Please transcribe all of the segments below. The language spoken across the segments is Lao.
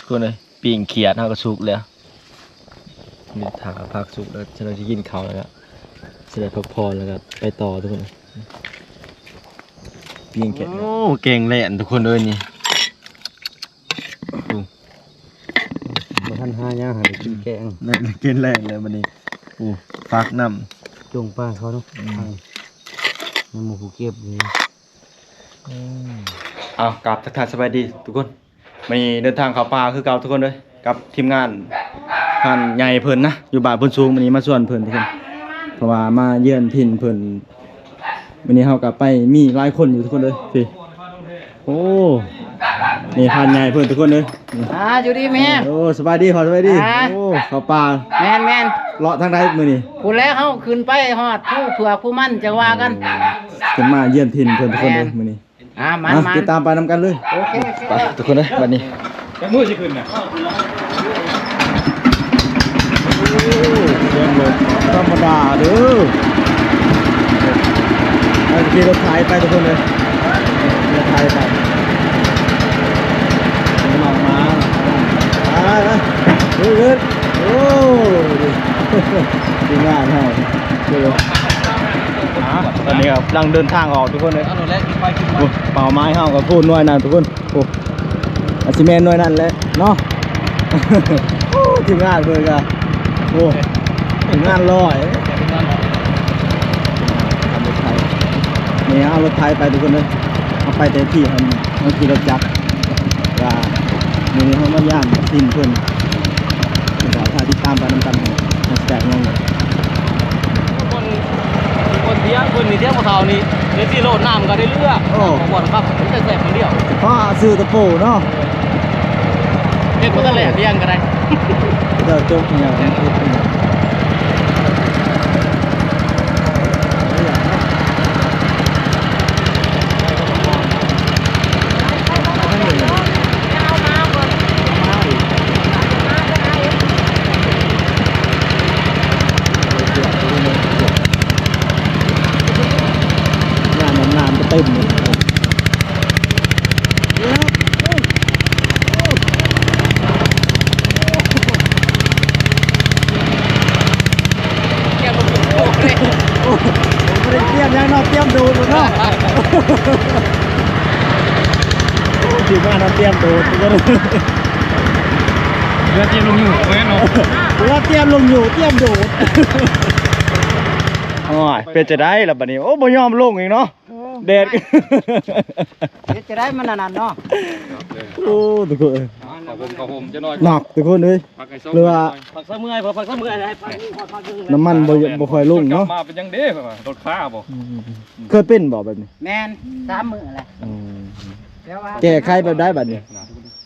ຄົນເອີຍ ປີ້ງຂຽດເຮົາກໍສຸກແລ້ວ. ນີ້ຖ້າຜັກສຸກແລ້ວ ຈະໄດ້ກິນເຂົ້າແລ້ວ ຈະໄດ້ພັກຜ່ອນແລ້ວກໍໄປຕໍ່ທຸກຄົນ. ປີ້ງຂຽດ ໂອ້ ແກງແລ່ນທຸກຄົນເອີຍນີ້. ໂອ້ ບໍ່ທັນຫາຫຍັງ ຫາໄດ້ກິນແກງ ໄດ້ກິນແລງແລ້ວບັດນີ້. ໂອ້ ຟັກນ້ຳ ຈົ່ງປາເຂົາເນາະ. ອືມ ຍັງບໍ່ຜູ້ເກັບເລີຍ. ອືມ ເອົາ ກາບທັກທາຍສະບາຍດີທຸກຄົນ. ມື້ນີ້ເດີນທາງເຂົ້າປ່າຄືເກົ່າທຸກຄົນເດີ ກັບທີມງານທ່ານໃຫຍ່ເພິ່ນນະ ຢູ່ບ້ານໂພນສູງ. ມື້ນີ້ມາຊວນເພິ່ນທຸກຄົນ ເພາະວ່າມາເຢືອນຖິ່ນເພິ່ນ. ມື້ນີ້ເຮົາກໍໄປມີຫຼາຍຄົນຢູ່ທຸກຄົນເດີ. ນີ້ ໂອ້ ນີ້ທ່ານໃຫຍ່ເພິ່ນທຸກຄົນເດີ. ອ່າ ຢູ່ດີແມ່. ໂອ້ ສະບາຍດີພໍ່ ສະບາຍດີ. ອ່າ ໂອ້ ເຂົ້າປ່າ. ແມ່ນໆ ເລາະທາງໃດມື້ນີ້? ພຸ້ນແຫຼະ ເຮົາຂຶ້ນໄປຮອດພູເຜືອກພູມັນ ຈັ່ງວ່າກັນ. ໂອ້ ຂຶ້ນມາເຢືອນຖິ່ນເພິ່ນທຸກຄົນເດີ ແມ່ນ ມື້ນີ້. ອ່າ ມາ ອ່ະ ມາ ຕິດຕາມໄປນຳກັນເລີຍ. ໂອເຄ ໂອເຄ ໄປທຸກຄົນເດີ ບັດນີ້. ຈັກມື້ຊິຂຶ້ນນະ? ໂອ້ ສຽງລົດບໍ່ທຳມະດາເດີ. ເຮົາຂີ່ລົດໄຖໄປທຸກຄົນເດີ ຂີ່ລົດໄຖໄປ. ນ້ອງໝາ ໄປ ໄປ ເດີ ໂອ້ ທີມງານເຮົາ. ອ່າ ຕອນນີ້ກໍກຳລັງເດີນທາງອອກທຸກຄົນເອີຍ. ໂອ້ ເປົ້າໝາຍເຮົາກໍພຸ້ນໜ່ວຍນັ້ນທຸກຄົນ. ໂອ້ ອາດຊິແມ່ນໜ່ວຍນັ້ນແຫຼະເນາະ. ໂອ້ ທີມງານເພິ່ນກໍ ໂອ້ ທີມງານລອຍ. ນີ້ເອົາລົດໄຖໄປທຸກຄົນເອີຍ. ເຮົາໄປແຕ່ທີ່ ເຮົາຂີ່ລົດຈັກ ວ່າມື້ນີ້ເຮົາມາຢ້າມຖິ່ນເພິ່ນ. ກໍຖ້າຕິດຕາມໄປນຳກັນ ເຮົາຊິໄດ້ຫຍັງ. ຄົນ ຄົນທ່ຽວ ເພິ່ນນີ້ທ່ຽວບໍ່ເທົ່ານີ້ ເດຊິໂລດນ້ຳກໍໄດ້ເຫຼືອ. ໂອ້ ບໍ່ຄວນຂັບ ມີແຕ່ແຊບຄົນດຽວ. ຟ້າຊື່ຕະໂປເນາະ ເຮັດບໍ່ທັນແລ້ວ ທ່ຽງກໍໄດ້. ເຈົ້າຈົກຫຍັງ? ນ້ຳ ນ້ຳ ນ້ຳກໍເຕັມເລີຍ. ຕຽມລົງຢູ່ ໂອ້ ບໍ່ໄດ້ຕຽມຫຍັງເນາະ ຕຽມໂດດເນາະ. ໂອ້ ຖືວ່າເນາະ ຕຽມໂດດ ເຮືອຕຽມລົງຢູ່ ບໍ່ແມ່ນເນາະ ເຮືອຕຽມລົງຢູ່ ຕຽມໂດດ. ໂອ້ຍ ເປັນຈັ່ງໃດລະບັດນີ້ ໂອ້ ບໍ່ຍອມລົງອີກເນາະ. ໂອ້ ແດດ ເຮັດຈັ່ງໃດມັນອັນນັ້ນເນາະ. ໂອ້ ທຸກຄົນ ເຂົ້າຮົ່ມ ເຂົ້າຮົ່ມຈັກໜ້ອຍ ໜັກທຸກຄົນເອີຍ. ຫຼືວ່າ ພັກຊະເມື່ອຍ ພັກຊະເມື່ອຍ ໃຫ້ພັກນີ້ ພັກ ພັກ ນ້ຳມັນບໍ່ ບໍ່ຄ່ອຍລົງເນາະ. ມາເປັນຫຍັງເດ້ ລົດຄ້າບໍ່? ອືມ ເຄີຍເປັນບໍ່ແບບນີ້? ແມ່ນ ສາມມື້ແຫຼະ. ອືມ ແຕ່ວ່າ ແກ້ໄຂແບບໃດບັດນີ້?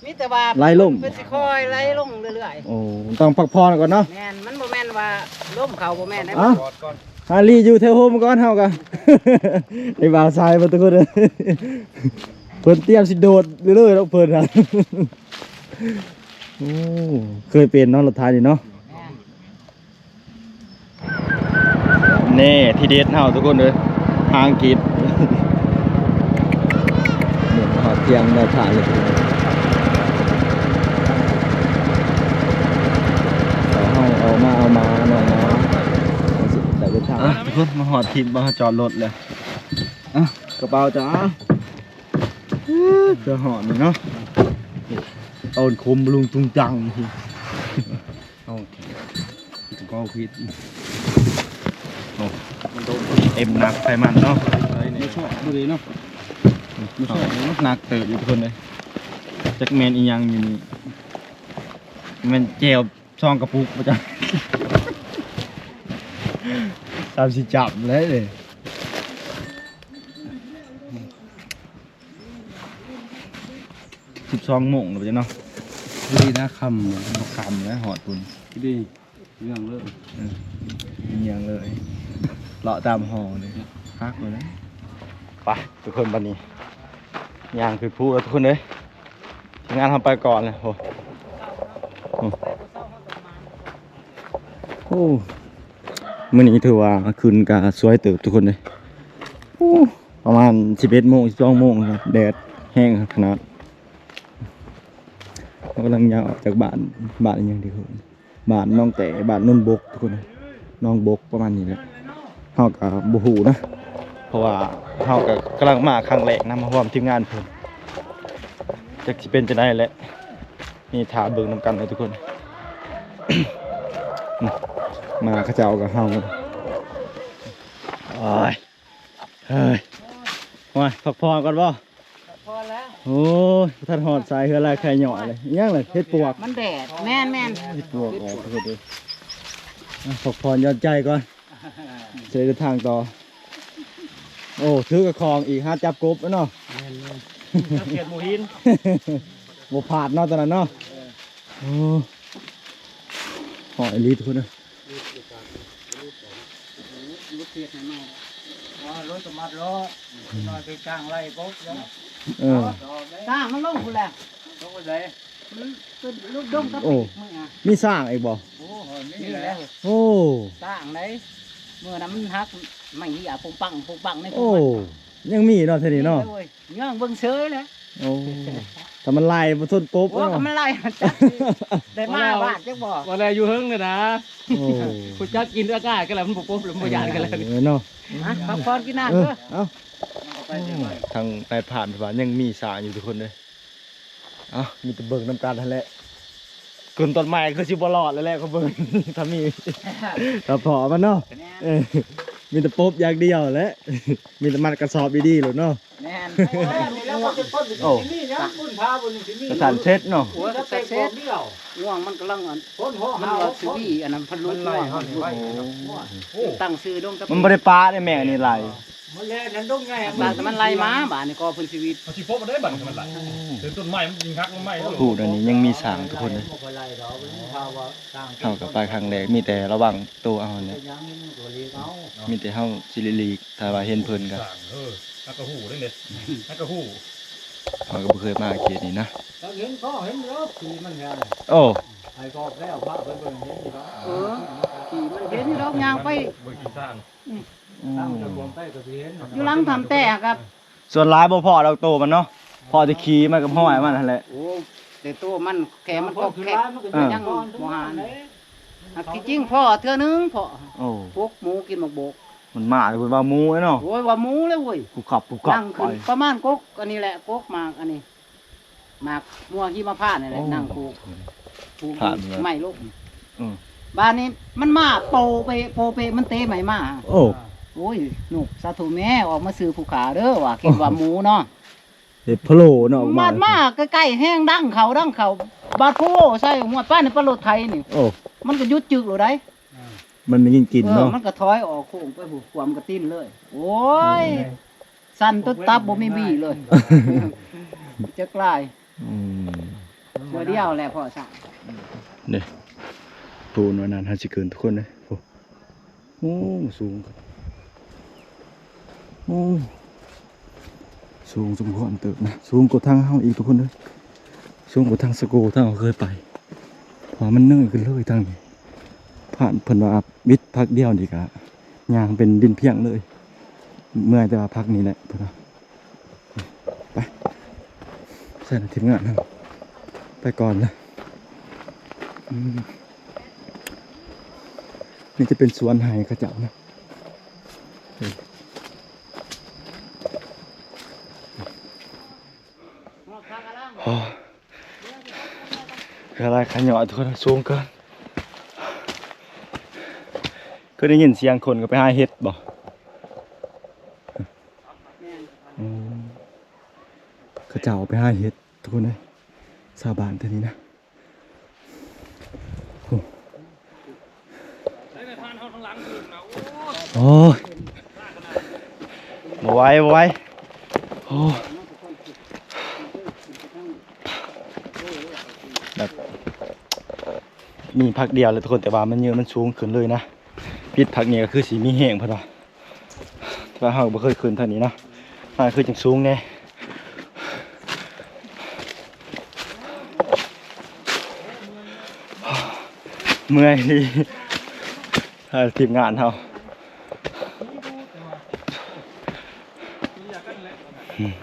ມີແຕ່ວ່າໄຫຼລົງ ເພິ່ນຊິຄ່ອຍໄຫຼລົງເລື້ອຍໆ. ໂອ້ ຕ້ອງພັກຜ່ອນກ່ອນເນາະ. ແມ່ນ ມັນບໍ່ແມ່ນວ່າລົມເຂົ້າ ບໍ່ແມ່ນໃດ. ເອົ້າ ຫາລີຢູ່ແຖວໂຮມກ່ອນເຮົາກະ ໄອ້ບ່າວຊາຍເພິ່ນທຸກຄົນເອີຍ ເພິ່ນຕຽມຊິໂດດເລີຍໆ ດອກເພິ່ນນະ. ໂອ້ ເຄີຍເປັນເນາະ ລົດໄຖນີ້ເນາະ. ແມ່ນ ນີ້ທີເດັດເຮົາທຸກຄົນເອີຍ ຫາງກິນ. ນີ້ຮອດທ່ຽງແລ້ວ ຖ້າເລີຍ ເຮົາເອົາມາ ເອົາມາ ເອົາມາ ເຮົາຊິໄດ້ເດີນທາງ. ອ່ະ ທຸກຄົນ ມາຮອດທີ່ບ່ອນເຮົາຈອດລົດແລ້ວ. ອ່ະ ກະເປົາຈ້າ ເພື່ອຮອດນີ້ເນາະ. ເອົາໂຄມລຸງຕຸງຕັງ ເອົາ ເອົາຜິດ ໂອ້ ເອັມໜັກໃສ່ມັນເນາະ. ບໍ່ຊອກບໍ່ດີເນາະ ບໍ່ຊອກເນາະ. ໜັກເຕີບຢູ່ທຸກຄົນເອີຍ ຈັກແມ່ນອີ່ຫຍັງຢູ່ນີ້ ແມ່ນແຈ່ວ ຊອງກະປຸກບໍ່ຈັກ ສາມສີ່ຈັບແລ້ວເດ້. ສິບສອງໂມງແລ້ວເນາະ ພໍດີນະ ຄ່ຳ ບໍ່ຄ່ຳແລ້ວ ຮອດພຸ້ນ ດີ ເລື່ອງເລີຍ ເອີ ເລື່ອງເລີຍ ເລາະຕາມຫໍ່ນີ້ ຄັກເລີຍ. ໄປທຸກຄົນ ບັດນີ້ຍ່າງຂຶ້ນພູແລ້ວທຸກຄົນເອີຍ. ທີມງານເຮົາໄປກ່ອນເລີຍ. ໂອ້ ໂອ້ ມື້ນີ້ຖືວ່າຄືນກະສວຍເຕີບທຸກຄົນເອີຍ. ໂອ້ ປະມານສິບເອັດໂມງ ສິບສອງໂມງ ແດດແຮງຂະໜາດ. ເຮົາກຳລັງຍ່າງອອກຈາກບ້ານ ບ້ານອີ່ຫຍັງເດ ບ້ານໜອງແຕ້ ບ້ານໂນນບົກ ທຸກຄົນ ໜອງບົກ ປະມານນີ້ແຫຼະ. ເຮົາກໍບໍ່ຮູ້ນະ ເພາະວ່າເຮົາກໍກຳລັງມາຄັ້ງແລກນຳ ມາຮ່ວມທີມງານເພິ່ນ ຈັກຊິເປັນຈັ່ງໃດແຫຼະ. ນີ້ຖ້າເບິ່ງນຳກັນເດີທຸກຄົນ ມາເຂົາເຈົ້າກັບເຮົາ ໂອ້ຍ ເຮີ້ຍ ໂອ້ຍ ພັກຜ່ອນກ່ອນບໍ່? ພັກຜ່ອນແລ້ວ ໂອ້ຍ ບໍ່ທັນຮອດສາຍເຮືອລາຍໄຂ່ຫຍໍ້ເລີຍ. ອີຫຍັງລະ? ເຫັດປວກ ມັນແດດ ແມ່ນໆ ເຫັດປວກອອກ ທຸກຄົນເອີຍ. ອ່ະ ພັກຜ່ອນຢ່ອນໃຈກ່ອນ ຊິໄດ້ເດີນທາງຕໍ່. ໂອ້ ຖືກະຂອງອີກ ຫາຈັບກົບເນາະ. ແມ່ນໆ ຈັບຂຽດໝູຫີນ ບໍ່ພາດເນາະຕອນນັ້ນເນາະ. ເອີ ໂອ້ ຮ້ອນອີ່ຫຼີທຸກຄົນເອີຍ. ເອີ ຈ້າງມັນລົງພຸ້ນແຫຼະ ມັນເປັນລູກດົງກະປີກມື້ນະ. ມີຊ້າງອີກບໍ່? ໂອ້ ມີແລ້ວ ໂອ້ ຊ້າງໃດ໋ ມື້ນັ້ນມັນຫັກໄມ້ເຫຍປົງປັງປົງປັງໃນ ໂອ້ ຍັງມີເນາະ ແຖວນີ້ເນາະ. ໂອ້ຍ ຍ່າງເບິ່ງເຊີຍແຫຼະ. ໂອ້ ຖ້າມັນໄລ່ບໍ່ທົນກົບ ໂອ້ ເນາະ ຖ້າມັນໄລ່ຈັກຊິໄດ້ມາບ້ານຈັກບໍ່? ວ່າແລ້ວຢູ່ເທິງເລີຍນະ. ໂອ້ ຜູ້ຈັກກິນອາກາດກັນແລ້ວ ມັນບໍ່ປົບ ມັນບໍ່ຢ້ານກັນແລ້ວ ເອີ ເນາະ. ອ່ະ ພັກຜ່ອນກິນນ້ຳເດີ ເອີ ເອົາ. ທາງນາຍພານເພິ່ນວ່າຍັງມີຊ້າງຢູ່ທຸກຄົນເດີ. ເອົ້າ ມີແຕ່ເບິ່ງນຳກັນຫັ້ນແຫຼະ ຂຶ້ນຕົ້ນໄມ້ຄືຊິບໍ່ລອດແລ້ວແຫຼະ ເຂົາເບິ່ງ ຖ້າມີ ຖ້າພໍມັນເນາະ. ເອີ ມີແຕ່ປົບຢ່າງດຽວແຫຼະ ມີແຕ່ມັດກະສອບດີໆໂລດເນາະ. ແມ່ນ ໂອ້ ກະທັນເສັດເນາະ. ງ່ວງມັນກຳລັງອັນ ມັນວ່າຊິວີອັນນັ້ນ ພັນລຸກງ່ວງ ຕັ້ງຊື່ດົງກະປີ ມັນບໍ່ໄດ້ປະເດ້ແມ່ ອັນນີ້ໄລ່ ມັນແລ່ນນັ້ນດົງໃຫຍ່ ມັນ ມັນໄລ່ມາບາດນີ້ກໍເພິ່ນຊີວິດ ມັນຊິພົບໄດ້ບັດນີ້ ມັນໄລ່ ເຖິງຕົ້ນໄມ້ມັນຍິງຫັກລົງໄມ້. ພູນັ້ນນີ້ຍັງມີຊ້າງທຸກຄົນເດີ. ເຮົາກໍໄປຄັ້ງແລກ ມີແຕ່ລະວັງໂຕເອົາແຫຼະ ມີແຕ່ເຮົາຊິຫຼີກ ຖ້າວ່າເຫັນເພິ່ນກໍ ເອີ ມັນກໍຮູ້ເດ້ ມັນກໍຮູ້ ເຮົາກໍບໍ່ເຄີຍມາເຂດນີ້ນະ. ເຫັນກໍເຫັນຢູ່ດອກ ຂີ່ມັນແທ້ ໂອ້ ໃຫ້ກໍແລ້ວພາໄປເບິ່ງ ເຫັນຢູ່ດອກ ເອີ ຂີ່ມັນເຫັນຢູ່ດອກ ຍ່າງໄປ ເບິ່ງຂີ່ຊ້າງ ອືມ ຢູ່ຫຼັງຖ້ຳແຕ້ກັບ ສ່ວນຫຼາຍບໍ່ພໍ້ດອກໂຕມັນເນາະ ພໍ້ແຕ່ຂີ່ມັນກັບຫ້ອຍມັນຫັ້ນແຫຼະ. ໂອ້ ແຕ່ໂຕມັນແຄ່ມັນກໍແຄກ ເອີ ຍັງບໍ່ຫານ. ທີ່ຈິງພໍ້ເທື່ອໜຶ່ງ ພໍ້ ໂອ້ ປົກໝູກິນໝາກບົກ ມັນມາເລີຍ ເພິ່ນວ່າໝູເນາະ. ໂອ້ຍ ວ່າໝູເລີຍເວີຍ ກຸບກັບກຸບກັບ ນັ່ງຂຶ້ນ ໄປ ປະມານກົກອັນນີ້ແຫຼະ ກົກໝາກອັນນີ້ ໝາກມົວຫິມະພານນີ້ແຫຼະ ໂອ້ ນັ່ງປູກ ປູກໄມ້ລົງ. ເອີ ບາດນີ້ມັນມາໂປເປະໂປເປະ ມັນເຕະໄມ້ມາ. ໂອ້ ໂອ້ຍ ນົກສາທຸແມ້ ອອກມາຊື່ຜູ້ຂ້າເດີ ວ່າຄິດວ່າໝູເນາະ. ເຮັດພະໂລ້ເນາະ ອອກມາ ມາໃກ້ໆ ແຮງດັງເຂົ້າ ດັງເຂົ້າ ບາດໂພໃສ່ຫົວປ້າໃນປາລົດໄຖນີ້. ໂອ້ ມັນກໍຢຸດຈຶກໂລດໃດ໋ ມັນໄດ້ຍິນກິ່ນເນາະ. ເອີ ມັນກໍຖອຍອອກໂຄ້ງໄປພຸ້ນ ຂວາມກະຕິນເລີຍ. ໂອ້ຍ ສັ່ນຕົບຕັບ ບໍ່ມີບີເລີຍ ຈັກລາຍ. ອືມ ເທື່ອດຽວແຫຼະພໍ້ຊະ ເດ້ ປູນວ່ານັ້ນ ເຮົາຊິຂຶ້ນທຸກຄົນເດ້. ໂອ້ ໂອ້ ສູງ ໂອ້ ສູງສົມຄວນເຕີບນະ ສູງກວ່າທາງເຮົາອີກທຸກຄົນເອີຍ ສູງກວ່າທາງສະໂກທາງເຮົາເຄີຍໄປ ເພາະວ່າມັນເນີຍຂຶ້ນເລີຍທາງນີ້. ຜ່ານເພິ່ນວ່າວິດພັກດຽວນີ້ກະຍ່າງເປັນດິນພຽງເລີຍ ເມື່ອຍແຕ່ວ່າພັກນີ້ແຫຼະເພິ່ນວ່າ. ໄປ ໃສ່ນຳທີມງານເຮົາ ໄປກ່ອນລະ. ອືມ ນີ້ຈະເປັນສວນໄຮ່ເຂົາເຈົ້ານະ. ໂອ້ ຄືອາໄລຂະຫຍໍ້ ທຸກຄົນ ສູງເກີນ. ຄືໄດ້ຍິນສຽງຄົນເຂົາໄປຫາເຫັດບໍ່? ອືມ ເຂົາເຈົ້າໄປຫາເຫັດ ທຸກຄົນເອີຍ ຊາວບ້ານແຖວນີ້ນະ. ໂອ້ ໂອ້ຍ ບໍ່ໄຫວ ບໍ່ໄຫວ. ໂອ້ ແບບ ມີພັກດຽວແຫຼະທຸກຄົນ ແຕ່ວ່າມັນເຍອະ ມັນສູງຂຶ້ນເລີຍນະ. ວິດພັກນີ້ກໍຄືຊິມີແຮງເພິ່ນວ່າ ແຕ່ວ່າເຮົາກໍບໍ່ເຄີຍຂຶ້ນທາງນີ້ເນາະ ມັນຄືຈັ່ງສູງແດ່. ເມື່ອຍດີ ທີມງານເຮົາ. ອືມ.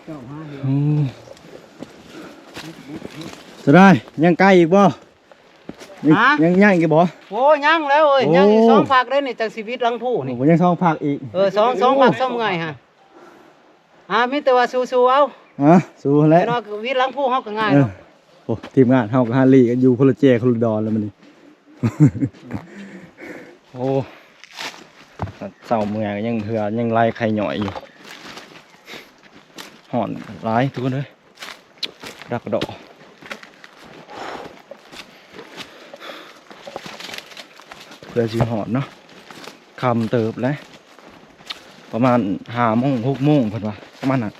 ອືມ ຈະໄດ້ ຍັງໄກອີກບໍ່? ຍັງ ຮະ? ຍັງ ຍັງອີກບໍ່? ໂອ້ ຍັງແລ້ວເອີຍ ໂອ້ ຍັງອີກສອງພັກເດ້ນີ້ ຈັ່ງຊີວິດຫຼັງພູນີ້ ໂອ້ ຍັງສອງພັກອີກ ເອີ ສອງ ສອງພັກ ສອງເມື່ອຍຮະ ອ່າ ມີແຕ່ວ່າສູ້ໆເອົາ ຮະ ສູ້ແຫຼະ ເນາະ ຊີວິດຫຼັງພູເຮົາກໍງ່າຍ ເອີ ເນາະ ໂອ້ ທີມງານເຮົາກໍຫາລີກັນຢູ່ຄົນລະແຈຄົນລະດອນແລ້ວມື້ນີ້ ໂອ້ ເຊົ້າເມື່ອຍກໍຍັງເຫື່ອ ຍັງໄຫຼໄຄຍ້ອຍຢູ່ ຮ້ອນຫຼາຍທຸກຄົນເອີຍ ດັກກະດໍ ເພື່ອຊິຮອດເນາະ ຄ່ຳເຕີບແລ້ວ ປະມານຫ້າໂມງ ຫົກໂມງເພິ່ນວ່າ ປະມານນັ້ນ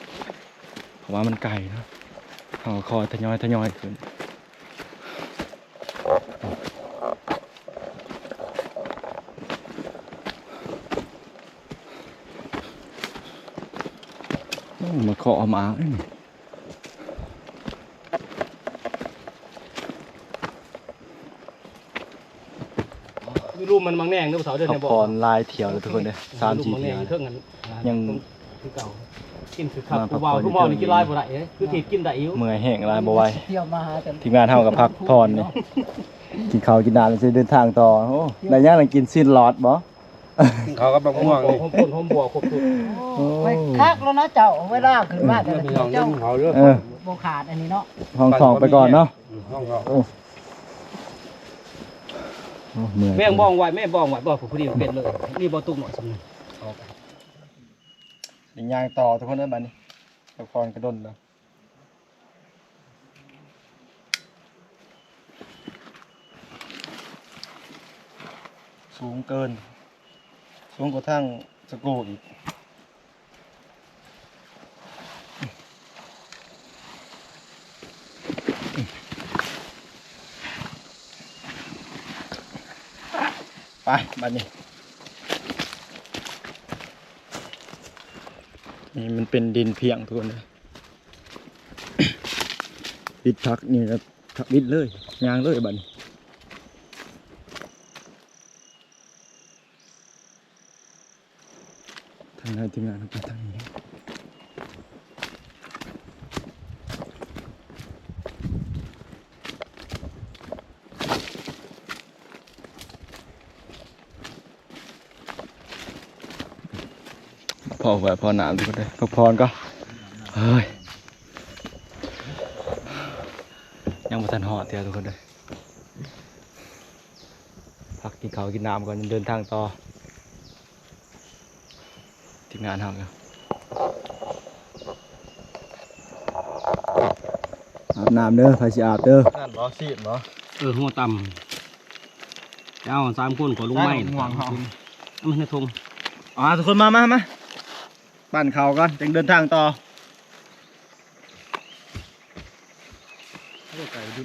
ເພາະວ່າມັນໄກເນາະ ເຮົາກໍຄ່ອຍທະຍອຍ ທະຍອຍຂຶ້ນ. ໂອ້ ມາເຄາະເອົາໝາກເດ້ນີ້ ຢູ່ລຸ່ມມັນໝາກແໜງເດີ ຜູ້ເຖົ້າເດີ ພັກຜ່ອນຫຼາຍເທື່ອແລ້ວທຸກຄົນເດີ ສາມສີ່ເທື່ອ ຍັງ ຄືເກົ່າ ກິນຄືຄັກ ຜູ້ບ່າວຄືໝໍນີ້ກິນຫຼາຍບໍ່ໄດ້ເດ້ ຄືຊິກິນໄດ້ຢູ່ ເມື່ອຍແຮງຫຼາຍບໍ່ໄຫວ ທີມງານເຮົາກໍພັກຜ່ອນນີ້ ກິນເຂົ້າກິນນ້ຳ ຊິເດີນທາງຕໍ່ ໂອ້ ໄດ້ຫຍັງລະ ກິນຊີ້ນຫຼອດບໍ່? ກິນເຂົ້າກັບບັກມ່ວງນີ້ ຫອມປຸ້ນຫອມບົວຄົບຊຸດ ໂອ້ ໄປຄັກແລ້ວນະເຈົ້າ ເວລາຂຶ້ນມາແຕ່ລະເທື່ອເຈົ້າ ເອີ ບໍ່ຂາດອັນນີ້ເນາະ ຮອງທ້ອງໄປກ່ອນເນາະ ອືມ ຮອງທ້ອງ ໂອ້ ໂອ້ ເມື່ອຍ ແມ່ງບອງໄວ້ ແມ່ບອງໄວ້ ບໍ່ ຜູ້ນີ້ເປັນເລີຍ ນີ້ບໍ່ຕຸກໜ້ອຍສ່ຳນີ້ ໄດ້ຍ່າງຕໍ່ທຸກຄົນເດີ ບາດນີ້ ພັກຜ່ອນກະດົນແລ້ວ ສູງເກີນ ສູງກວ່າທາງສະໂກອີກ ໄປ ບາດນີ້ ນີ້ມັນເປັນດິນພຽງທຸກຄົນເດີ ວິດພັກນີ້ລະ ທະ ວິດເລີຍ ຍ່າງເລີຍບາດນີ້ ທາງໃນທີມງານເຮົາໄປທາງນີ້ ພໍຫວຍພໍນ້ຳທຸກຄົນເດີ ພັກຜ່ອນກ່ອນ ເຮີ້ຍ ຍັງບໍ່ທັນຮອດເທື່ອທຸກຄົນເດີ ພັກກິນເຂົ້າກິນນ້ຳກ່ອນ ເດີນທາງຕໍ່ ທີມງານເຮົາ ອາບນ້ຳເດີ ໃຜຊິອາບເດີ ນັ້ນບໍ່ ຊີດບໍ່ ເອີ ຫົວຕ່ຳ ເອົາສາມຄົນ ຂໍລຸງໄມ້ ເອົາມາໃນຖົງ ເອົາ ທຸກຄົນມາ ມາ ມາ ປັ້ນເຂົ້າກ່ອນ ຈຶ່ງເດີນທາງຕໍ່ ໂອ້ ໄກ ໂ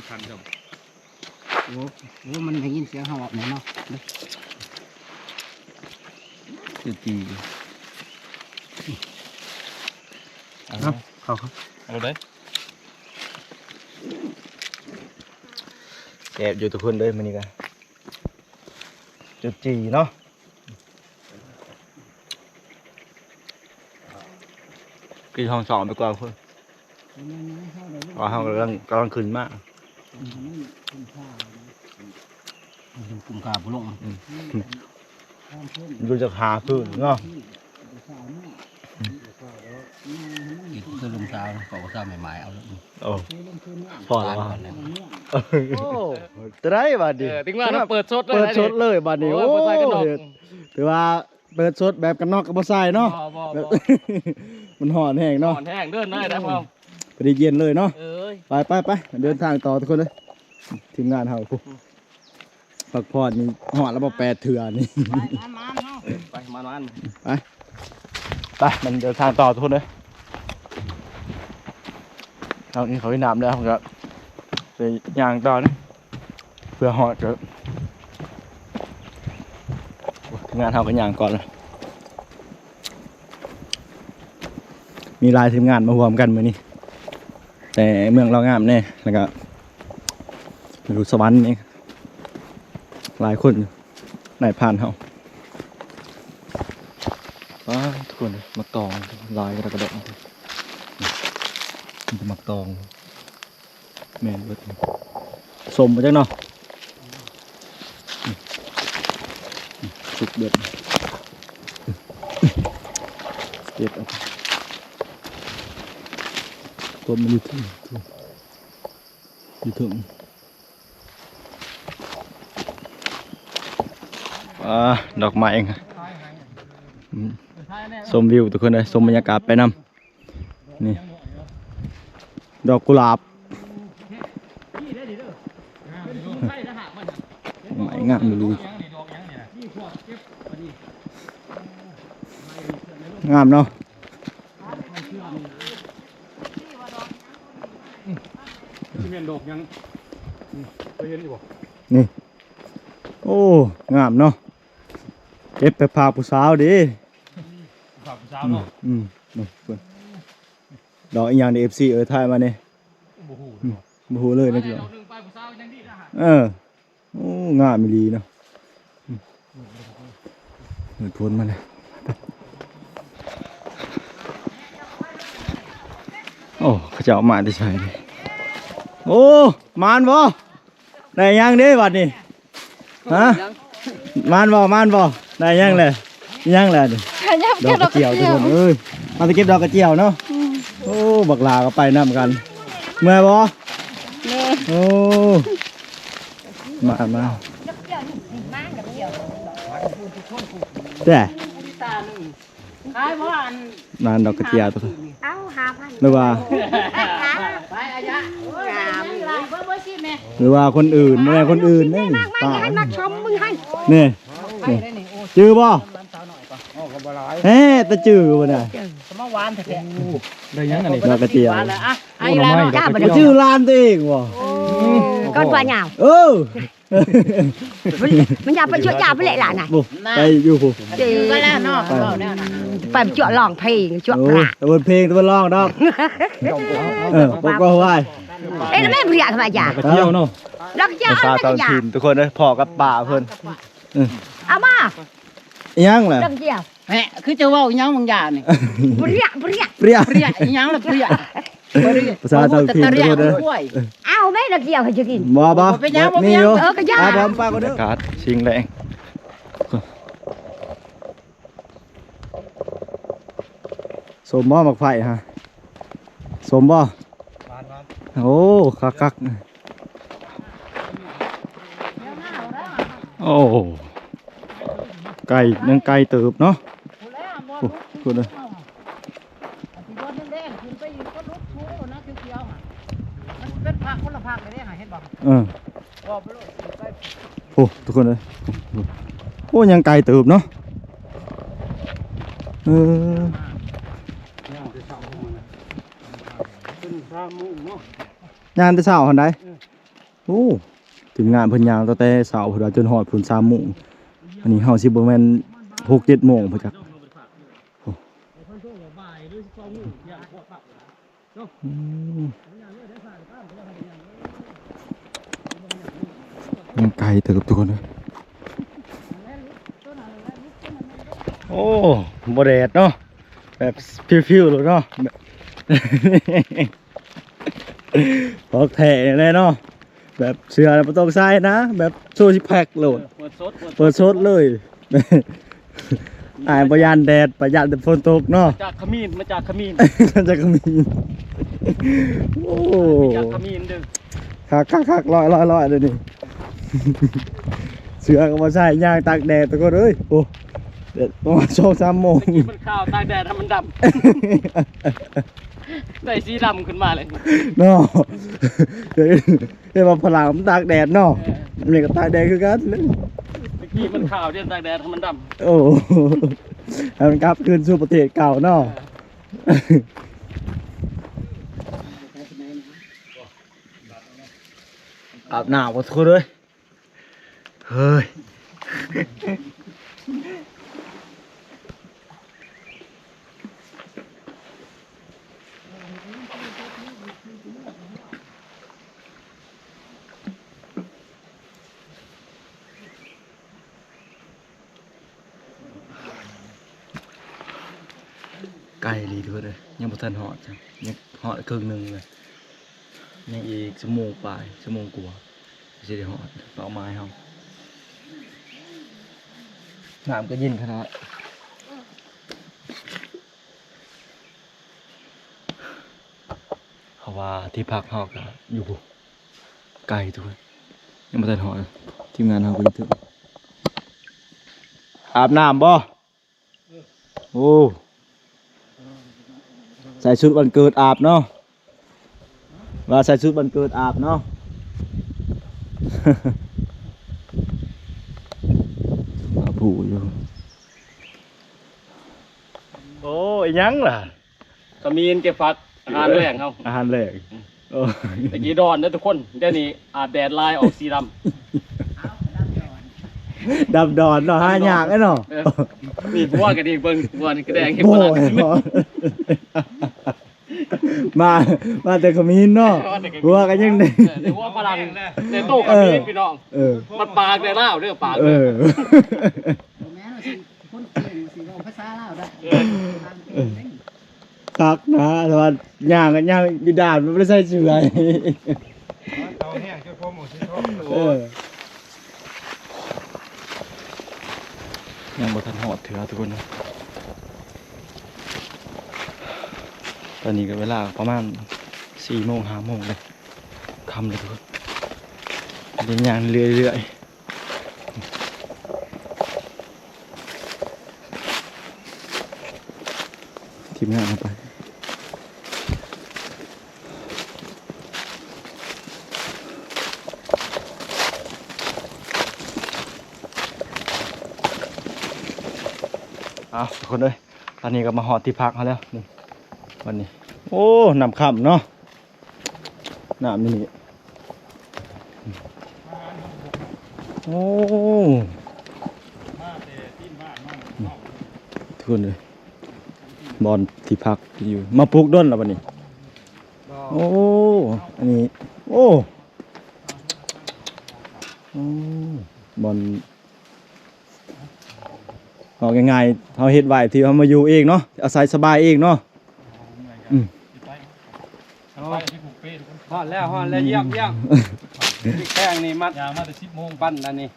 ອ້ ໂອ້ ມັນໄດ້ຍິນສຽງເຮົາເວົ້າແນ່ເນາະ ເອີ ຈີ່ ເອົາ ເຂົ້າ ເຂົ້າ ເອົາເລີຍ ແຊບຢູ່ທຸກຄົນເດີ ມື້ນີ້ກະ ຈູດຈີ່ເນາະ ກິນຫ້ອງສອງໄປກ່ອນເພິ່ນ ວ່າເຮົາກຳລັງ ກຳລັງຂຶ້ນມາ ກຸມກາບໍ່ລົງ ອືມ ຢູ່ຈັກຫາຄືນເນາະ ກິນຄືລົງຊາວ ເຂົາກໍຊາວໃໝ່ໆ ເອົາ ໂອ້ ພໍແລ້ວວ່າ ໂອ້ ຈະໄດ້ບາດນີ້ ເອີ ເຖິງວ່າເນາະ ເປີດສົດເລີຍ ເປີດສົດເລີຍບາດນີ້ ໂອ້ ໂອ້ ບໍ່ໃສ່ກັນດອກ ຖືວ່າ ເປີດສົດແບບກັນນອກກໍບໍ່ໃສ່ເນາະ ບໍ່ ບໍ່ ບໍ່ ມັນຮ້ອນແຮງເນາະ ຮ້ອນແຮງເດີນເລີຍນະ ພໍດີເຢັນເລີຍເນາະ ເອີຍ ໄປໆໆ ເດີນທາງຕໍ່ທຸກຄົນເດີ ທີມງານເຮົາ ອືມ ພັກຜ່ອນນີ້ຮອດແລ້ວບໍ່ ແປດເທື່ອນີ້ ໄປ ມານໆ ເຮົາ ໄປ ມານໆ ໄປ ໄປ ມັນເດີນທາງຕໍ່ທຸກຄົນເດີ ເຮົາກິນເຂົ້າກິນນ້ຳແລ້ວ ເຮົາກໍໄປຍ່າງຕໍ່ນະ ເພື່ອຮອດກໍ ໂອ້ ທີມງານເຮົາກໍຍ່າງກ່ອນ ມີຫຼາຍທີມງານມາຮ່ວມກັນມື້ນີ້ ແຕ່ເມືອງລາວງາມແດ່ ແລ້ວກໍຢູ່ສະຫວັນນີ້ ຫຼາຍຄົນຢູ່ ນາຍພານເຮົາ ວ້າ ທຸກຄົນ ໝາກຕອງຫຼາຍກະດອກກະດອກ. ມັນຈະໝາກຕອງ ແມ່ນເບິດ ສົ້ມບໍ່ຈັກເນາະ ສຸກເບິດ ເກັບເອົາ ຕົ້ນມັນຢູ່ເທິງ ຢູ່ເທິງ ອ່າ ດອກໄມ້ ອືມ ຊົມວິວທຸກຄົນເອີຍ ຊົມບັນຍາກາດໄປນຳ ນີ້ ດອກກຸຫຼາບ ດອກໄມ້ງາມອີ່ຫຼີ ງາມເນາະ. ຊິແມ່ນດອກຫຍັງ? ນີ້ ເຄີຍເຫັນຢູ່ບໍ່? ນີ້ ໂອ້ ງາມເນາະ ເກັບໄປຝາກຜູ້ສາວເດ້ ຝາກຜູ້ສາວເນາະ ອືມ ອືມ ດອກອີ່ຫຍັງເດ້ ເອັຟຊີ ເອີຍ ຖ່າຍມາແດ່ ບໍ່ຮູ້ ອືມ ບໍ່ຮູ້ເລີຍນະ ດອກໜຶ່ງໄປຜູ້ສາວຍັງດີນະ ເອີ. ໂອ້ ງາມອີ່ຫຼີເນາະ ເອີ ໂພນມາແລ້ວ ໂອ້ ເຂົາເຈົ້າມາແຕ່ໃສນີ້ ໂອ້ ມານບໍ່? ໄດ້ຫຍັງເດ້ບັດນີ້ ຮະ? ມານບໍ່? ມານບໍ່? ໄດ້ຫຍັງແຫຼະ? ຫຍັງແຫຼະນີ້? ດອກກະຈຽວ ດອກກະຈຽວ ທຸກຄົນເອີຍ ມາແຕ່ເກັບດອກກະຈຽວເນາະ ອືມ ໂອ້ ບັກຫຼາກໍໄປນຳກັນ ເມື່ອຍບໍ່? ເມື່ອຍ ໂອ້ ມາ ມາ ແຕ່ ຂາຍບໍ່ອັນ ຮ້ານດອກກະເຈຍຕົວ ເອົາ ຫ້າພັນ ຫຼືວ່າ ໄປອາຍະ ງາມ ເບິ່ງ ເບິ່ງຊິແມ່ ຫຼືວ່າຄົນອື່ນ ບໍ່ແມ່ນຄົນອື່ນເດ້ ມາ ມາ ມາ ໃຫ້ມາຊົມມຶງຫັ້ນ ນີ້ ນີ້ ຈື່ບໍ່? ເອີ ແທ້ ແຕ່ຈື່ບໍ່ໄດ້ ມາຫວານແທ້ໆ ໄດ້ຫຍັງອັນນີ້? ດອກກະເຈຍ ຫວານແລ້ວ ອ່ະ ໂອ້ ອ້າຍຫຼານເນາະ ດອກກະເຈຍ ຈື່ຫຼານຕົວເອງບໍ່? ໂອ້ ອືມ ກ່ອນວ່າຍາວ ເອີ ມັນ ມັນຢ່າໄປຊົ່ວຈ້າໄປເລະຫຼານນະ ໂອ້ ໄປຢູ່ພຸ້ນ ຈື່ກັນແລ້ວເນາະ ໄປ ເວົ້າແນວນັ້ນ ໄປຊົ່ວຮ້ອງເພງ ຊົ່ວ ໂອ້ ກະລາ ແຕ່ເພິ່ນເພງ ແຕ່ເພິ່ນຮ້ອງດອກ ເອີ ບໍ່ ບໍ່ໄຫວ ເອີ ແມ່ນບໍ່? ດອກກະເຈຍເນາະ ດອກກະເຈຍ ພາສາທ້ອງຖິ່ນທຸກຄົນເອີຍ ພໍ່ກັບປ້າເພິ່ນ ເອີ ເອົາມາ ອີຫຍັງລະ? ດອກກະເຈຍ ແຮະ ຄືຈະເວົ້າອີຫຍັງບາງຢ່າງນີ້ ປຽກ ປຽກ ປຽກ ປຽກ ອີຫຍັງລະປຽກ ພາສາທ້ອງຖິ່ນ ເອົາແມ່ນດອກກະເຈຍໃຫ້ຈະກິນ ບໍ່ ບໍ່ ບໍ່ເປັນຫຍັງ ບໍ່ເປັນຫຍັງ ມີຢູ່ ເອີ ກະຢ່າ ອ່າ ບຳປາກເດີ ອາກາດຊິງແລງ ສົ້ມບໍ່ໝາກໄຟຮະ? ສົ້ມບໍ່? ຫວານໆ ໂອ້ ຄັກໆ ໂອ້ ໄກ ຍັງໄກເຕີບເນາະ ໂອ້ ພຸ້ນເດີ ເອີ ໂອ້ ທຸກຄົນເອີຍ ໂອ້ ຍັງໄກເຕີບເນາະ ເອີ ຍ່າງແຕ່ເຊົ້າຫັ້ນໃດ ເອີ ໂອ້ ທີມງານເພິ່ນຍ່າງຕັ້ງແຕ່ເຊົ້າພຸ້ນ ຈົນຮອດພຸ້ນ ສາມໂມງ ອັນນີ້ເຮົາຊິບໍ່ແມ່ນ ຫົກເຈັດໂມງພຸ້ນຈັກ ໂອ້ ອືມ ຍັງໄກເຕີບທຸກຄົນເອີຍ ໂອ້ ບໍ່ແດດເນາະ ແບບ ຟິວໆ ໂລດເນາະ ແບບ ຂອງແທ້ແຫຼະເນາະ ແບບເສື້ອບໍ່ຕ້ອງໃສ່ນະ ແບບໂຊຊິກແພັກໂລດ ເປີດສົດ ເປີດສົດເລີຍ ອ້າຍບໍ່ຢ້ານແດດ ບໍ່ຢ້ານແຕ່ຝົນຕົກເນາະ ມາຈາກຂະມີນ ມາຈາກຂະມີນ ມາຈາກຂະມີນ ໂອ້ ມາຈາກຂະມີນເດີ ຄັກໆໆ ຮ້ອຍໆໆ ດຽວນີ້ ເສື້ອກໍບໍ່ໃສ່ ຍ່າງຕາກແດດທຸກຄົນເອີຍ ໂອ້ ແດດປະມານສອງສາມໂມງ ຕະກີ້ມັນຂາວ ຕາກແດດໃຫ້ມັນດຳ ໄດ້ສີດຳຂຶ້ນມາເລີຍເນາະ ເຫັນວ່າຝຣັ່ງມັນຕາກແດດເນາະ ເອີ ອັນນີ້ກໍຕາກແດດຄືກັນ ຕະກີ້ມັນຂາວ ດຽວຕາກແດດໃຫ້ມັນດຳ ໂອ້ ໃຫ້ມັນກັບຄືນສູ່ປະເທດເກົ່າເນາະ ເອີ ອາບນ້ຳກ່ອນທຸກຄົນເອີຍ ເຮີ້ຍ ໄກອີ່ຫຼີເດີ ຍັງບໍ່ທັນຮອດຊ້ຳ ຍັງຮອດເຄິ່ງໜຶ່ງເລີຍ ຍັງອີກຊົ່ວໂມງປາຍ ຊົ່ວໂມງກວ່າ ຊິໄດ້ຮອດເປົ້າໝາຍເຮົາ. ນ້ຳກໍເຢັນຂະໜາດ ເພາະວ່າທີ່ພັກເຮົາກໍຢູ່ໄກທຸກຄົນ ຍັງບໍ່ທັນຮອດ ທີມງານເຮົາກໍຢູ່ເທິງ. ອາບນ້ຳບໍ່? ໂອ້ ໃສ່ຊຸດວັນເກີດອາບເນາະ ວ່າໃສ່ຊຸດວັນເກີດອາບເນາະ ອາບຜູ້ຢູ່. ໂອ້ ອີຫຍັງລະ? ຂະມີນເກັບຜັກ ອາຫານແລງເຮົາ ອາຫານແລງ. ໂອ້ ແຕ່ກີ້ດອນເດີທຸກຄົນ ດຽວນີ້ອາບແດດຫຼາຍ ອອກສີດຳ ດຳດອນເນາະ ຫາຍາກເນາະ. ເອີ ນີ້ຫົວກໍດີ ເບິ່ງຫົວນີ້ກະແດງ ໂອ້ຍ ມາ ມາແຕ່ຂະມີນເນາະ ມາແຕ່ຂະມີນ ຫົວກໍຍັງໄດ້ ເອີ ຫົວຝຣັ່ງ ແຕ່ໂຕຂະມີນ ເອີ ພີ່ນ້ອງ ເອີ ມັນປາກແຕ່ລາວເດີ ປາກ ເອີ ບໍ່ແມ່ນວ່າຊິ ຄົນເກັ່ງຊິເວົ້າພາສາລາວໄດ້ ເອີ ຄັກນະ ແຕ່ວ່າຍ່າງກໍຍ່າງຢູ່ດ່ານ ມັນບໍ່ໄດ້ໃສ່ເສື້ອ ເຂົາແຫ້ງຈົນຜົມອອກສີທອງ. ເອີ ຍັງບໍ່ທັນຮອດເທື່ອທຸກຄົນ ຕອນນີ້ກໍເວລາປະມານສີ່ໂມງ ຫ້າໂມງແລ້ວ ຄ່ຳແລ້ວທຸກຄົນ ໄດ້ຍ່າງເລື້ອຍໆ. ທີມງານເຮົາໄປ ເອົາ ທຸກຄົນເອີຍ ຕອນນີ້ກໍມາຮອດທີ່ພັກເຮົາແລ້ວ ນີ້ ວັນນີ້ ໂອ້ ນ້ຳຄ່ຳເນາະ. ນ້ຳນີ້ ໂອ້ ທຸກຄົນເອີຍ ບ່ອນທີ່ພັກຢູ່ ມາປຸກດົນແລ້ວບັດນີ້. ໂອ້ ອັນນີ້ ໂອ້ ໂອ້ ບ່ອນ ເວົ້າງ່າຍໆ ເຮົາເຮັດໄວ້ທີ່ເຮົາມາຢູ່ເອງເນາະ ອາໄສສະບາຍເອງເນາະ. ອືມ ຮອດແລ້ວ ຮອດແລ້ວ ຢ້ຽມໆ ພລິກແພງນີ້ມັດ ຍ່າງມາແຕ່ສິບໂມງ ປັ້ນອັນນີ້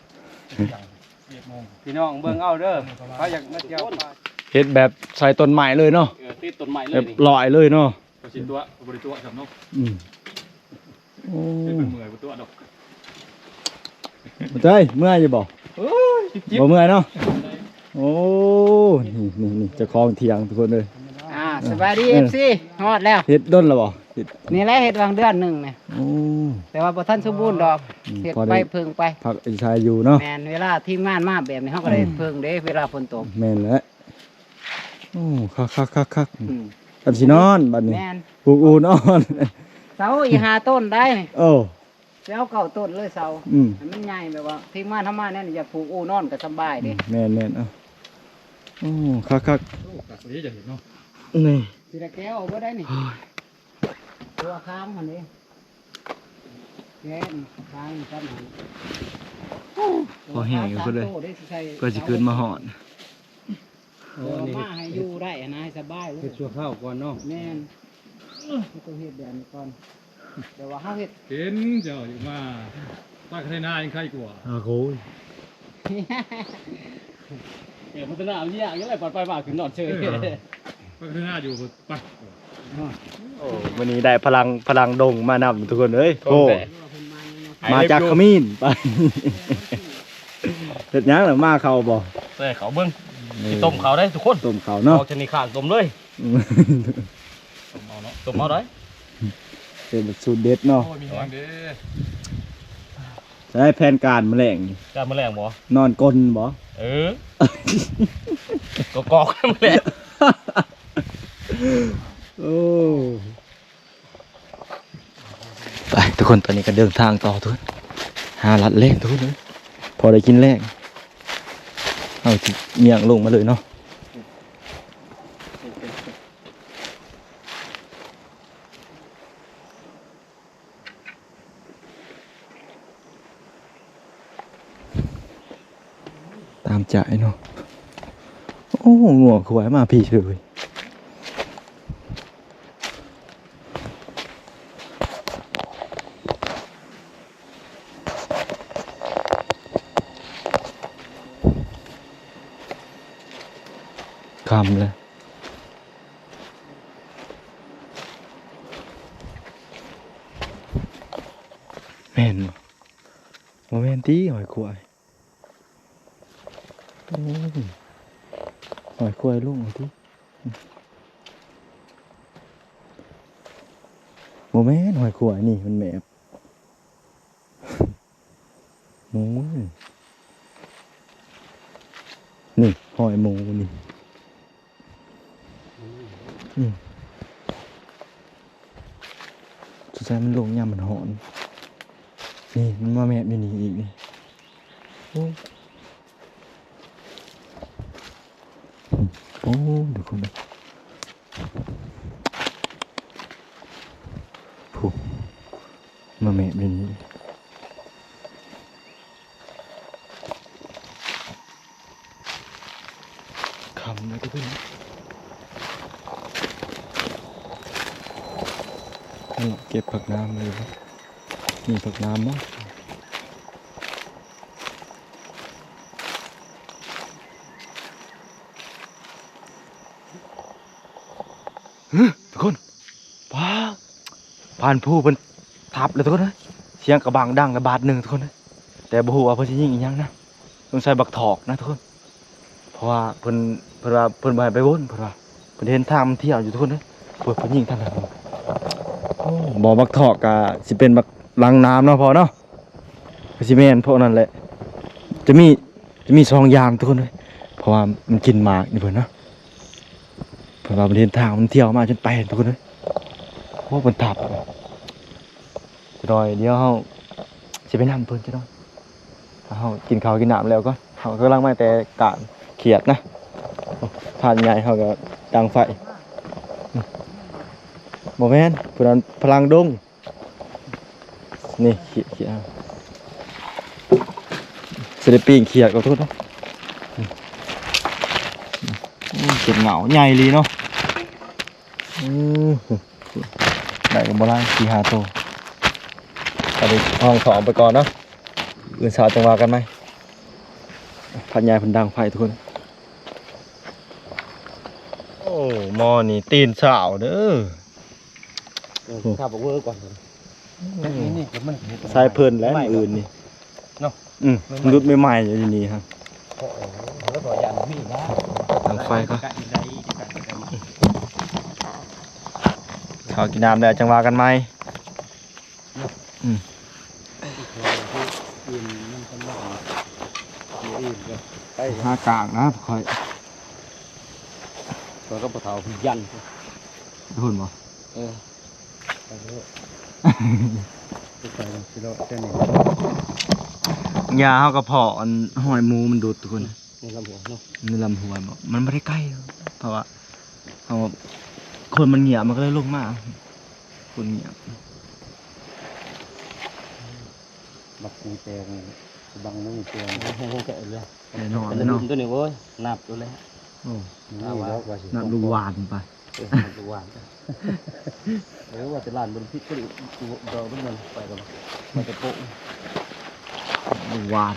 ພີ່ນ້ອງເບິ່ງເອົາເດີ ເຂົາຢາກມາທ່ຽວ ເຮັດແບບໃສ່ຕົ້ນໄມ້ເລີຍເນາະ ເອີ ຕິດຕົ້ນໄມ້ເລີຍ ແບບລອຍເລີຍເນາະ. ກໍຊິຕົວະ ກໍບໍ່ໄດ້ຕົວະຊ້ຳເນາະ. ອືມ ໂອ້ ເປັນເມື່ອຍບໍ່ຕົວະດອກ. ບໍ່ເມື່ອຍຢູ່ບໍ່? ໂອ້ຍ ບໍ່ເມື່ອຍເນາະ. ໂອ້ ນີ້ໆໆ ເຈົ້າຂອງຖຽງທຸກຄົນເອີຍ. ອ່າ ສະບາຍດີ ເອີ ເອັຟຊີ ຮອດແລ້ວ. ເຮັດດົນແລ້ວບໍ່? ເຮັດ ນີ້ແຫຼະ ເຮັດຫວ່າງເດືອນໜຶ່ງນີ້. ໂອ້ ແຕ່ວ່າບໍ່ທັນສົມບູນດອກ. ອືມ ເຮັດໄປເພິ່ງໄປ ພັກອາໄສຢູ່ເນາະ. ແມ່ນ ເວລາທີມງານມາແບບນີ້ ເຮົາກໍໄດ້ ອືມ ເພິ່ງເດ້ ເວລາຝົນຕົກ. ແມ່ນແຫຼະ. ໂອ້ ຄັກໆໆໆ ອືມ ກັນຊິນອນບັດນີ້. ແມ່ນ ປູກອູ່ນອນ ເສົາອີກຫ້າຕົ້ນໄດ໋ນີ້. ໂອ້ ຊິເອົາເກົ້າຕົ້ນເລີຍເສົາ. ອືມ ໃຫ້ມັນໃຫຍ່ ແບບວ່າທີມງານເຮົາມາແນວນີ້ ຢາກປູກອູ່ນອນກໍສະບາຍເດ້. ອືມ ແມ່ນໆ ເອົາ. ໂອ້ ຄັກໆ ໂອ້ ຄັກເລີຍ ຢາກເຫັນເນາະ. ນີ້ ຊິໄດ້ແກະອອກບໍ່ໄດ້ນີ້. ໂອ້ຍ ຕົວຄ້າງຫັ້ນເດ້ ແກະນີ້ຄ້າງນີ້ກັນຫັ້ນ. ໂອ້ ພໍແຫ້ງຢູ່ພຸ້ນເລີຍ ເພື່ອຊິຂຶ້ນມາຮອດ. ໂອ້ ເອົາມາໃຫ້ຢູ່ໄດ້ຫັ້ນນະ ໃຫ້ສະບາຍເລີຍ. ເຮັດຊົ່ວຄາວກ່ອນເນາະ. ແມ່ນ ເຮົາຕ້ອງເຮັດແບບນີ້ກ່ອນ ແຕ່ວ່າເຮົາເຮັດ ເຫັນເຈົ້າຢູ່ມາ ປາກໄຖນາຍັງໄຄກວ່າ. ອາໂກຍ ເອີ ພັດທະນາມັນຍາກຢູ່ແຫຼະ ປາກໄຟມາຂຶ້ນນອນເຊີຍ. ເອີ ປາກໄຖນາຢູ່ປາກ ໂອ້ ມື້ນີ້ໄດ້ພະລັງ ພະລັງດົງມານຳທຸກຄົນເອີຍ. ໂອ້ ມາຈາກຂະມີນໄປ. ເຮັດຫຍັງລະ ມາເຂົ້າບໍ່? ໃສ່ເຂົ້າເບິ່ງ. ເອີ ຊິຕົ້ມເຂົ້າໄດ໋ທຸກຄົນ ຕົ້ມເຂົ້າເນາະ. ອອກຈາກນີ້ຂ້າງຕົ້ມເລີຍ. ອືມ ຕົ້ມເອົາເນາະ ຕົ້ມເອົາໄດ໋. ເປັນສູດເດັດເນາະ. ໂອ້ຍ ມີແຮງເດ້. ໃຊ້ແຜນການມື້ແລງນີ້ ການມື້ແລງບໍ່? ນອນກົນບໍ່? ເອີ ກອກໆມື້ແລງ. ໂອ້ ໄປທຸກຄົນ ຕອນນີ້ກໍເດີນທາງຕໍ່ທຸກຄົນ ຫາລັດແລງທຸກຄົນເອີຍ ພໍໄດ້ກິນແລງ ເຮົາຊິຍ່າງລົງມາເລີຍເນາະ. ຕາມໃຈເນາະ. ໂອ້ ງົວຄວາຍມາພີ້ເລີຍ. ຄ່ຳແລ້ວ ແມ່ນບໍ່? ບໍ່ແມ່ນຕິ ຫອຍຄວາຍ. ໂອ້ຍ ຫອຍຄວາຍລົງຕິ ບໍ່ແມ່ນຫອຍຄວາຍນີ້ ມັນແມບ ໂອ້ຍ ນີ້ຫອຍໝູນີ້. ອືມ ສົງໄສມັນລົງຍາມມັນຮ້ອນ. ນີ້ມັນມາແມບຢູ່ນີ້ອີກນີ້. ໂອ້ ໂອ້ ທຸກຄົນເອີຍ ຜູ້ ມາແມະຢູ່ນີ້ ຄ່ຳແລ້ວທຸກຄົນ ເກັບຜັກນ້ຳເລີຍ ມີຜັກນ້ຳບໍ່? ຮຶ ທຸກຄົນ ວ້າ ຜ່ານພູເພິ່ນທັບແລ້ວທຸກຄົນເອີຍ ສຽງກະບັງດັງແລ້ວບາດໜຶ່ງທຸກຄົນເອີຍ ແຕ່ບໍ່ຮູ້ວ່າເພິ່ນຊິຍິງອີ່ຫຍັງນະ ສົງໄສບັກຖອກນະທຸກຄົນ ເພາະວ່າເພິ່ນ ເພິ່ນວ່າເພິ່ນບໍ່ໃຫ້ໄປວົນ ເພິ່ນວ່າ ເພິ່ນເຫັນທາງມັນທ່ຽວຢູ່ທຸກຄົນເອີຍ ເພິ່ນ ເພິ່ນຍິງທາງນັ້ນ ໂອ້ ບໍ່ ບັກຖອກກະຊິເປັນບັກລັງນ້ຳເນາະພໍ່ເນາະ ກະຊິແມ່ນພວກນັ້ນແຫຼະ ຈະມີ ຈະມີສອງຢ່າງທຸກຄົນເອີຍ ເພາະວ່າມັນກິນໝາກນີ້ເພິ່ນເນາະ ເພິ່ນວ່າເພິ່ນເຫັນທາງມັນທ່ຽວມາຈົນໄປທຸກຄົນເອີຍ ໂອ້ ເພິ່ນທັບ ຈັກໜ່ອຍດຽວເຮົາຊິໄປນຳເພິ່ນຈັກໜ່ອຍ ເຮົາກິນເຂົ້າກິນນ້ຳແລ້ວກ່ອນ ເຮົາກຳລັງມາແຕ່ການຂຽດນະ ພານໃຫຍ່ເຮົາກະດັງໄຟ ບໍ່ແມ່ນ ຜູ້ນັ້ນພະລັງດົງ ນີ້ ຂຽດ ຂຽດ ຊິໄດ້ປີ້ງຂຽດ ຂໍໂທດເນາະ ໂອ້ ເຈັບເຫງົາໃຫຍ່ອີ່ຫຼີເນາະ ອືມ ໄດ້ກະບໍ່ຫຼາຍ ສີ່ຫ້າໂຕ ອັນນີ້ຫ້ອງສອງໄປກ່ອນເນາະ ອື່ນເຊົ້າຈັ່ງວ່າກັນໃໝ່ ພັນຍາຍເພິ່ນດັງໄຟທຸກຄົນ ໂອ້ ໝໍນີ້ຕີນສາວເດີ. ເອີ ຂ້າບັກເວີກ່ອນ ອືມ ນີ້ ນີ້ມັນເຮັດ ໃສ່ເພິ່ນແຫຼະ ມື້ອື່ນນີ້ເນາະ ອືມ ມັນຫຼຸດໃໝ່ໆຢູ່ນີ້ຮະ ໂອ້ໂຫ ບໍ່ຢ້ານມີນະ ດັງໄຟກ່ອນ ເຂົ້າກິນນ້ຳແລ້ວຈັ່ງວ່າກັນໃໝ່ ອືມ ອື່ນນຳກັນບໍ່ ມື້ອື່ນກໍໄປ ຫາກາງນະຂ້ອຍ ຂ້ອຍກັບພໍ່ເຖົ້າພຸ້ນຢັນ ພຸ້ນບໍ່? ເອີ ໄປເຖາະ ໄປໃສ່ຊິເລາະແຕ່ນີ້ ຍາເຮົາກະພໍ້ອັນ ຮອຍໝູມັນດຸດທຸກຄົນ ໃນລຳຫ້ວຍເນາະ ໃນລຳຫ້ວຍບໍ່ ມັນບໍ່ໄດ້ໃກ້ ເພາະວ່າ ເຮົາ ຄົນມັນງຽບ ມັນກະເລີຍລົງມາ ຄົນງຽບ ບັກມີແຕງ ບັກມີແຕງ ແນ່ນອນເນາະ ແຕ່ລະລຸ້ມໂຕນີ້ ໂອ້ຍ ນັບຢູ່ແລ້ວ ໂອ້ ນັບລຸງຫວານໄປ ເອີ ນັບລຸງຫວານ ເອີ ວ່າແຕ່ຫຼານບໍ່ຜິດ ດອກມັນໄປກັນ ມັນຈະໂປະ ລຸງຫວານ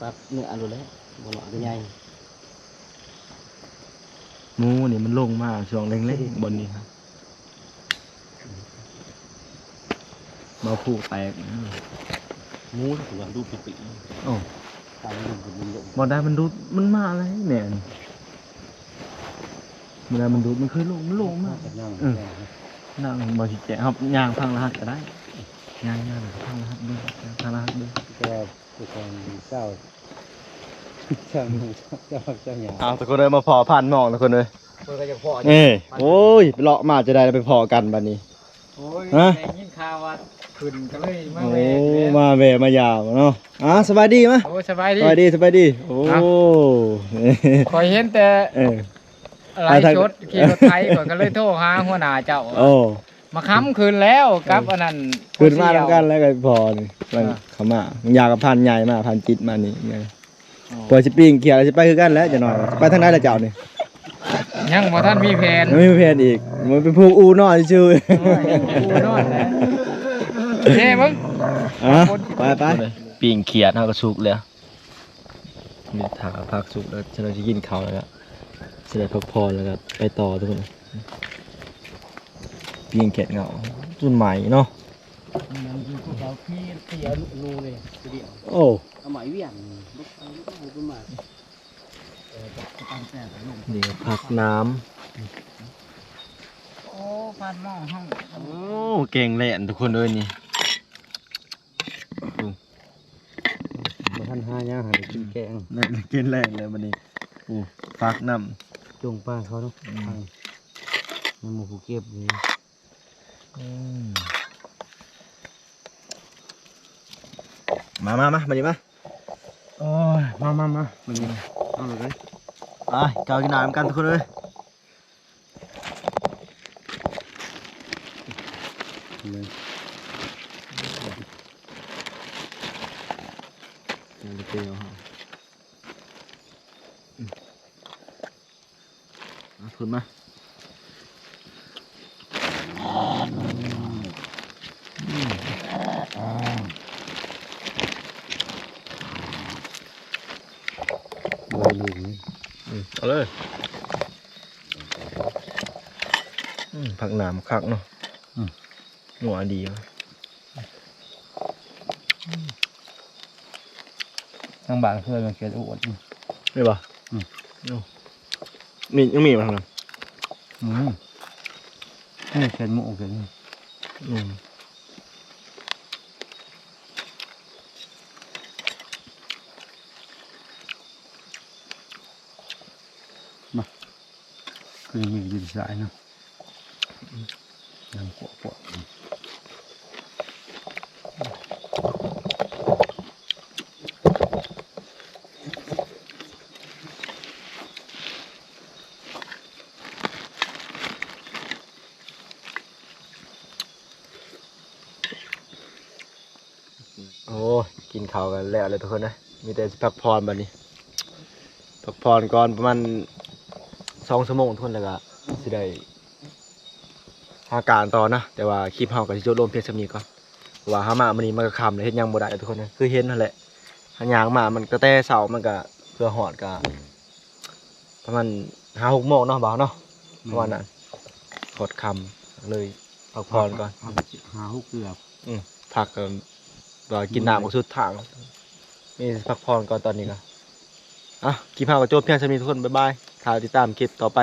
ຕັດເນື້ອເອົາໂລດແຫຼະ ບໍ່ເນາະ ກະໃຫຍ່ ໝູນີ້ມັນລົງມາຊ່ວງແລງໆ ບ່ອນນີ້ ມາພູແຕກ ໝູ ເພິ່ນວ່າດູດປີໆ ໂອ້ ຕາມມັນລົງ ມັນລົງ ບໍ່ໄດ້ ມັນດູດ ມັນມາແລ້ວແມ່ນ ບໍ່ໄດ້ ມັນດູດ ມັນເຄີຍລົງ ມັນລົງມາ ເອີ ນັ່ງບໍ່ຊິແຈະ ເຮົາຍ່າງພັງລະຫັດກະໄດ້ ຍ່າງ ຍ່າງພັງລະຫັດເບິ່ງ ຍ່າງພັງລະຫັດເບິ່ງ ແຕ່ວ່າ ແຕ່ກ່ອນເຊົ້າ ເຈົ້າ ເຈົ້າ ເຈົ້າຫຍັງ ເອົາ ທຸກຄົນເອີຍ ມາພໍ້ພັນໝອກ ທຸກຄົນເອີຍ ເພິ່ນກະຢາກພໍ້ ເອີ ໂອ້ຍ ເລາະມາຈະໄດ້ໄປພໍ້ກັນບາດນີ້ ໂອ້ຍ ຮະ ໄດ້ຍິນຂ່າວວ່າຂຶ້ນກະເລີຍມາແວ່ ໂອ້ ມາແວ່ມາຢາມເນາະ ອ່າ ສະບາຍດີມະ ໂອ້ ສະບາຍດີ ສະບາຍດີ ສະບາຍດີ ໂອ້ ຂ້ອຍເຫັນແຕ່ ເອີ ໄລສົດ ຂີ່ລົດໄຖ ຂ້ອຍກະເລີຍໂທຫາຫົວໜ້າເຈົ້າ ໂອ້ ມາຄ້ຳຄືນແລ້ວກັບອັນນັ້ນ ຄືນມານຳກັນແລ້ວກະພໍ້ນີ້ ມັນເຂົ້າມາ ມັນຢາກະພັນໃຫຍ່ມາ ພັນຈິດມານີ້ ໂອ້ ເພື່ອຊິປີ້ງຂຽດ ຊິໄປຄືກັນແຫຼະ ຈັກໜ້ອຍ ຊິໄປທາງໃດລະເຈົ້ານີ້ ຍັງບໍ່ທັນມີແຜນ ຍັງບໍ່ມີແຜນອີກ ມັນເປັນພວກອູ້ນ້ອຍຊື່ ໂອ້ຍ ອູ້ນ້ອຍແຫຼະ ເດ້ເບິ່ງ ອ່າ ໄປໆ ປີ້ງຂຽດເຮົາກະສຸກແລ້ວ ມີຖ້າຜັກສຸກແລ້ວ ເຮົາຊິກິນເຂົ້າແລ້ວ ເ ຊິໄດ້ພັກຜ່ອນແລ້ວກໍໄປຕໍ່ທຸກຄົນ. ປີ້ງແຄດເຫງົາຕົ້ນໄມ້ເນາະ. ມັນຢູ່ພູເຂົາທີ່ເຕີຍໜູເລີຍ ໂອ້ ເອົາໄມ້ວຽນ ເອີ ຕັ້ງແຕ່ລົງ ນີ້ກໍຜັກໜາມ. ໂອ້ ຟາດໝໍ້ເຮົາ ໂອ້ ແກງແລ່ນທຸກຄົນເອີຍນີ້. ໂອ້ ບໍ່ທັນຫາຫຍັງ ຫາໄດ້ກິນແກງ ໄດ້ກິນແລງແລ້ວບັດນີ້. ໂອ້ ຜັກນຳ ຈົ່ງປາເຂົາເນາະ. ອືມ ຍັງບໍ່ຜູ້ເກັບຢູ່. ອືມ ມາ ມາ ມາ ບັດນີ້ມາ. ໂອ້ຍ ມາ ມາ ມາ ບັດນີ້ເອົາເລີຍ ໄປ ເຈົ້າກິນນ້ຳນຳກັນທຸກຄົນເອີຍ. ເອົາ ທຸນມາ. ອືມ ເອົາເລີຍ. ອືມ ຜັກໜາມຄັກເນາະ. ອືມ ນົວດີວະ. ທາງບ້ານເພິ່ນມັນເຂດອວດ ແມ່ນບໍ່? ອືມ ໂອ້ ມີ ຍັງມີບໍ່ທາງນັ້ນ? ອືມ ນີ້ເຂດໝູ່ເຂດນີ້. ອືມ ມາ ຄືມີດິນຊາຍເນາະ. ອືມ ຍັງກວາດ. ໂອ້ ກິນເຂົ້າກັນແລ້ວແຫຼະທຸກຄົນເອີຍ ມີແຕ່ຊິພັກຜ່ອນບັດນີ້. ພັກຜ່ອນກ່ອນປະມານສອງຊົ່ວໂມງທຸກຄົນ ແລ້ວກໍຊິໄດ້ຫາການຕໍ່ນະ. ແຕ່ວ່າຄລິບເຮົາກໍຊິຈົບລົງພຽງສ່ຳນີ້ກ່ອນ ເພາະວ່າເຮົາມາມື້ນີ້ມັນກໍຄ່ຳແລ້ວ ເຮັດຫຍັງບໍ່ໄດ້ທຸກຄົນເອີຍ. ຄືເຫັນຫັ້ນແຫຼະ ຫາຍ່າງມາມັນກໍແຕ່ເຊົ້າ ມັນກໍເພື່ອຮອດກໍປະມານຫ້າຫົກໂມງເນາະ ບ່າວເນາະ ປະມານນັ້ນ ຮອດຄ່ຳ ເລີຍພັກຜ່ອນກ່ອນ ຫ້າຫົກເກືອບ. ອືມ ພັກກໍ ວ່າກິນນ້ຳກໍສຸດທາງ ນີ້ພັກຜ່ອນກ່ອນຕອນນີ້ກໍ. ອ່ະ ຄລິບເຮົາກໍຈົບພຽງສ່ຳນີ້ທຸກຄົນ ບາຍບາຍ ຖ້າຕິດຕາມຄລິບຕໍ່ໄປ.